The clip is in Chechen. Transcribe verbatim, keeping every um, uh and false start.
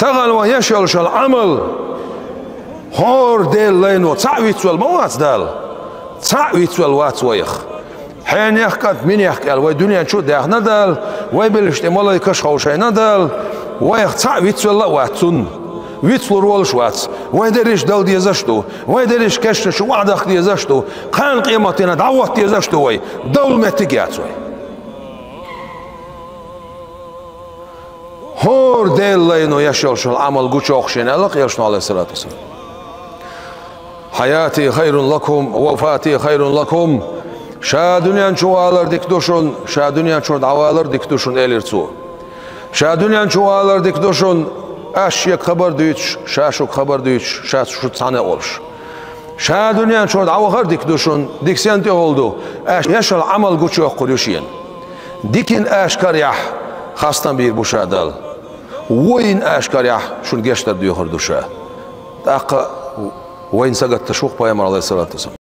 Тахана вай еш йолчу Ӏамал хӀора Делан лайно цхьаъ вицвелла ма вац Дала. Цхьаъ вицвелла вац вайх. Хьенех кӀант, минех кӀел вай дуьнен чу а даьхна Дала, вай беллачу тӀе малайкаш а ховшийна Дала, вайх цхьаъ вицвелла а вац Цунна. Вицлур волуш вац. Вай дерриш дала дезаш а ду. Вай дерриш кешнаш чу охьадахка дезаш а ду. Кхана къематдийнахь дӀахӀотта дезаш а ду вай. Довла меттиг яц вай. ХӀора Делан лайно еш йолчу Ӏамал гучуйоккхуш шена аьлла-кх Элчано, Ӏалайхиссалату вассалам: «Хьаяти хайрун лакум, ва вафати хайрун лакум». Ша дуьнен чу валар дика ду шуна, ша дуьнен чуьра дӀавалар дика ду шуна, элира цо. Ша дуьнен чу валар дика ду шуна, аш шега хабар дуьйцуш, ша шуьга хабар дуьйцуш, ша шу цхьаьна а волуш. Ша дуьнен чуьра дӀавахар дика ду шуна, дика стенна тӀехула ду, аш еш йолу Ӏамал гучуйоккхур ю шена. Диканна аша карахь хастам бийр бу ша Далла. Войн аша карахь шуна гечдар доьхур ду ша. ТӀаккха вайна сагатдеш ву-кх пайхамар, Ӏалайхиссалату вассалам.